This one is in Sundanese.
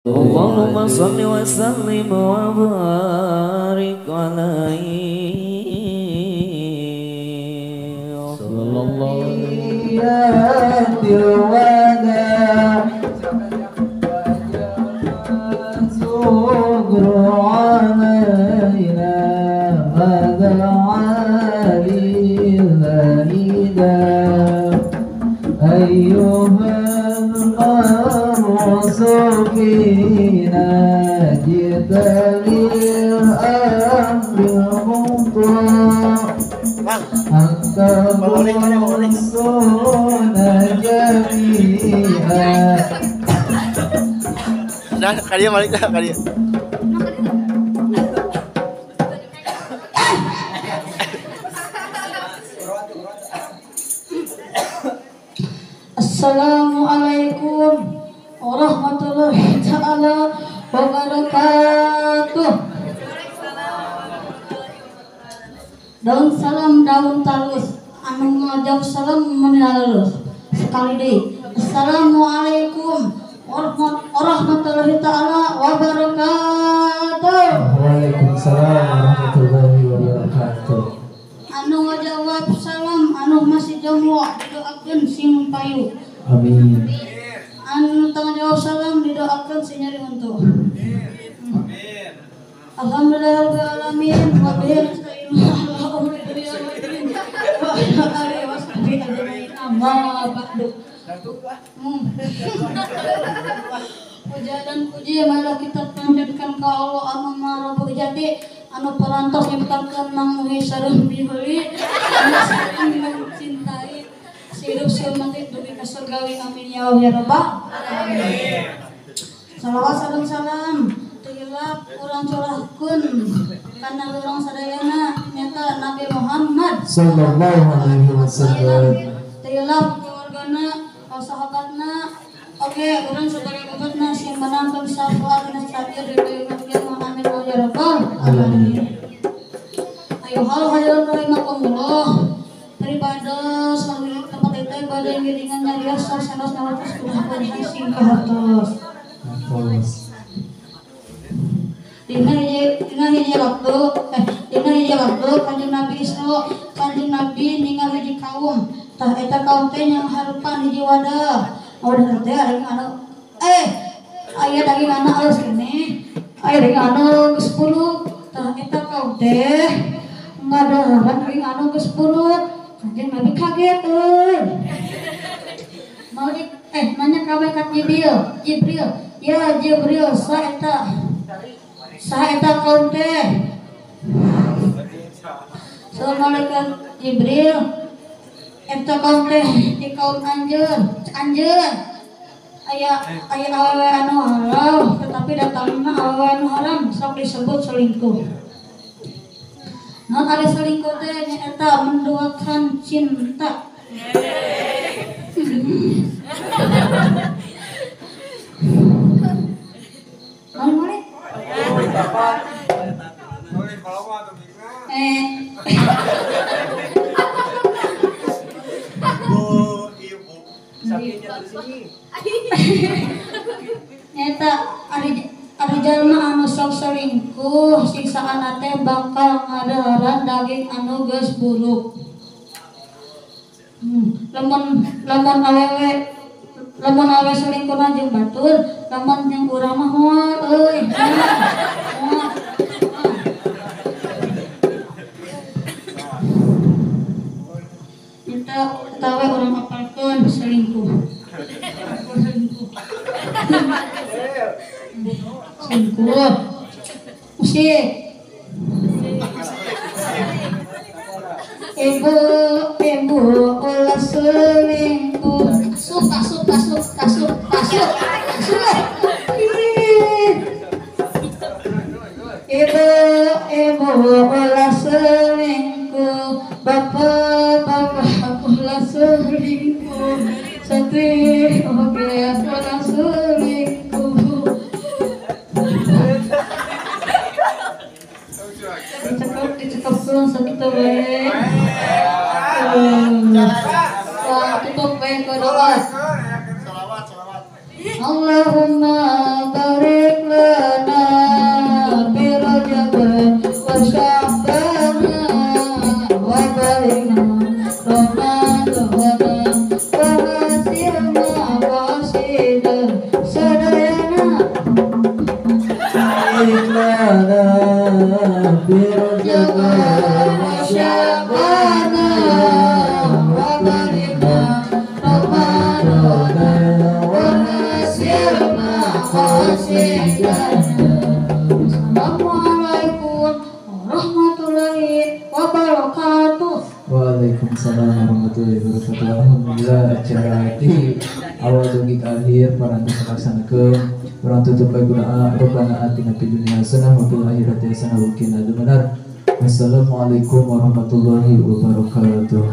Allahumma salli wa sallim wa barik alaihi. Sallallahu alaihi فينا جئت للأمر المطاع أنت مرسلنا جميعا. Dah, kalian balik dah, kalian. Assalamualaikum warahmatullahi ta'ala wabarakatuh. Daun salam daun talus, anu ngajak salam meninalus. Sekali deui. Assalamualaikum warahmatullahi ta'ala wabarakatuh. Waalaikumsalam warahmatullahi wabarakatuh. Anu ngajawab salam anu masih jomblo didoakeun sing payu. Amin. Anu tanggung jawab salam didoakan si nyari untuk. Amin. Alhamdulillahirabbil alamin wa bihi nasta'in ala umuri dunya wa din wa ala alihi wasahbihi ajmain amma ba'du. Puja dan puji marilah kita panjatkan ka Allah anu Maha Rabbul Jati anu parantos nyiptakeun manguhi sareng piheuli anu saling mencintai hidup semati dugi ka surgawi amin ya Allah ya rabbal alamin. Salawat sareng salam teu hilap urang curahkeun kana urang sadayana nyata Nabi Muhammad sallallahu alaihi wasallam. Teu hilap keluargana, sahabatna, oke urang sebagai umatna sing menangkeun syafaat dina sadir di yaumil amin ya rabbal alamin. Ayo hal hadirin rahimakumullah. Daripada selalu tempat itu pada yang giringan nyarios sanos naratus kudah panjang sing kahartos. Dina hiji waktu Kanjeng Nabi Isra, Kanjeng Nabi ningal hiji kaum. Tah eta kaum teh yang harupan hiji wadah. Wadah teh ada anu aya daging anu alus keneh. Aya daging anu geus puruk. Tah eta kaum teh ngadaharan daging anu geus puruk. Kanjeng Nabi kaget euy. Mau di nanya ka malaikat Jibril. Jibril, ya Jibril, saha eta kaum teh? Assalamualaikum Jibril. Eta kaum teh di kaum anjeun, anjeun. Aya aya awewe anu halal, tetapi datangna awewe anu haram sok disebut selingkuh. Non ada selingkuh teh nyaeta menduakan cinta. Non boleh? Nyaeta ari jalma anu sok selingkuh siksaan teh bakal ngadaharan daging anu geus buruk. Lamun lamun awewe lamun awewe selingkuhna jeung batur, lamun jeung urang mah moal euy. Moal. Eta eta we urang apalkeun selingkuh. Selingkuh. Selingkuh. Musik. Ibu, ibu ulah selingkuh. Asup, asup, asup, asup, asup, asup. Ibu, ibu ulah selingkuh. Bapak, bapak ulah selingkuh. Santri, oke, ulah selingkuh. Dicekap sakitu we. Tutup we ku doa. Allahumma barik Rabbi Rajab wa Sya'bana wa balighna Ramadana wa nasir maqasidana. Assalamualaikum warahmatullahi wabarakatuh. Waalaikumsalam warahmatullahi wabarakatuh. Alhamdulillah acara di awal dugi ka akhir parantos laksanakeun. Urang tutup bae doa Rabbana atina fid dunya hasanah wa fil akhirati hasanah wa qina adzabannar. Wassalamualaikum warahmatullahi wabarakatuh.